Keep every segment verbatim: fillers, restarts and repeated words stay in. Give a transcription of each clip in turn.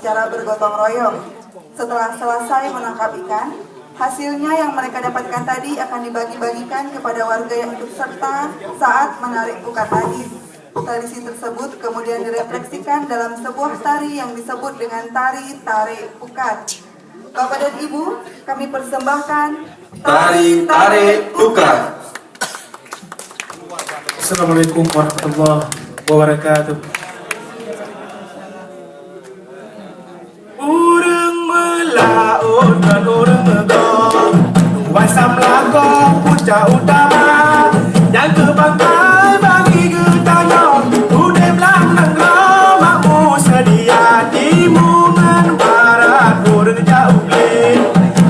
secara bergotong royong. Setelah selesai menangkap ikan, hasilnya yang mereka dapatkan tadi akan dibagi-bagikan kepada warga yang ikut serta saat menarik pukat tadi. Tradisi tersebut kemudian direfleksikan dalam sebuah tari yang disebut dengan tari tarik pukat. Bapak dan Ibu, kami persembahkan Tari Tarik Pukat. Assalamualaikum warahmatullahi wabarakatuh. Ureuëng meulaôt ngon ureuëng meugöt, dua samlakoe pucak utama, nyang keu bangkai bangi geutanyoe, udeb lam nanggroe makmu seudia, timu ngon barat ureuëng jak u glé.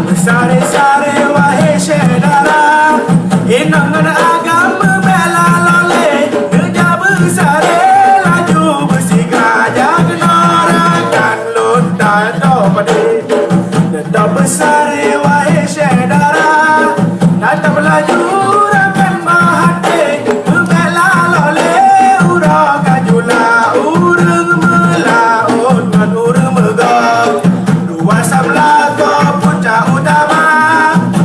Beusaré-saré wahé syedara, inong ngon agam meubela lolé, neujak beusaré laju beusigra jak keunoe rakan lôn. Tatôb padé, tatôb beusaré wahé syedara, tatôb laju rakan meuhaté, meubela lolé uroe ka jula, ureuëng meulaôt ngon ureuëng meugöt. Dua samlakoe pucak utama,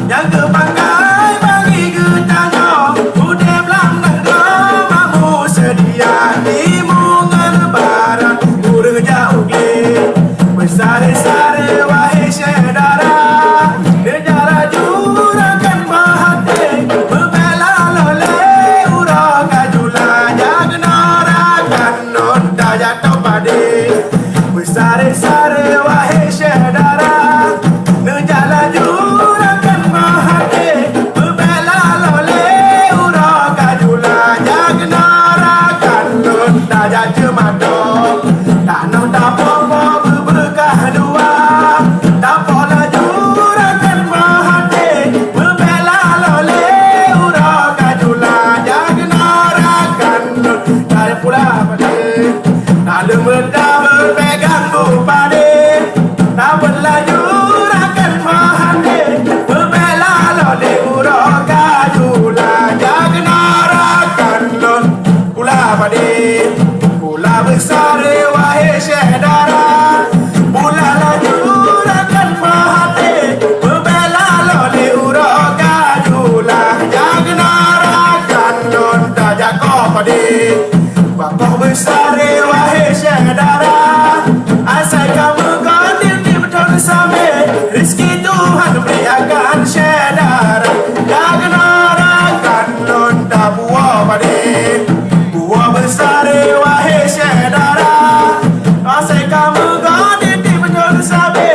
nyang keu bangkai bangi geutanyoe, udeb lam nanggroe makmu seudia, timu ngon barat ureuëng jak u glé. Beusaré-saré wahé syedara, neujak laju rakan meuhaté, meubela lolé uroe ka jula, jak keunoe rakan lôn tajak tôb padé. Beusaré-saré wahé syedara, neujak laju rakan meuhaté, meubela lolé uroe ka jula, jak keunoe rakan lôn tajak ceumato. Tanoh tapoh-poh beubeukah dua, tapoh laju rakan meuhaté, meubela lolé uroe ka jula, jak keunoe rakan lôn tajak pula padé. Naleueng meuta beupegang bu padé, tabeuet laju rakan meuhaté, meubela lolé uroe ka jula, jak keunoe rakan lôn pula padé. Pula beusaré wahé syedara, pula laju rakan meuhaté, meubela lolé uroe ka jula, jak keunoe rakan lôn tajak koh padé. Bakoh beusaré wahé syedara, asai ka meugon tieb-tieb thon sabe, rezeki Tuhan bri akan syedara, jak keunoe rakan lôn tapuwoe padé. Puwoe beusaré wahé syedara, asai ka meugon tieb-tieb thon sabe,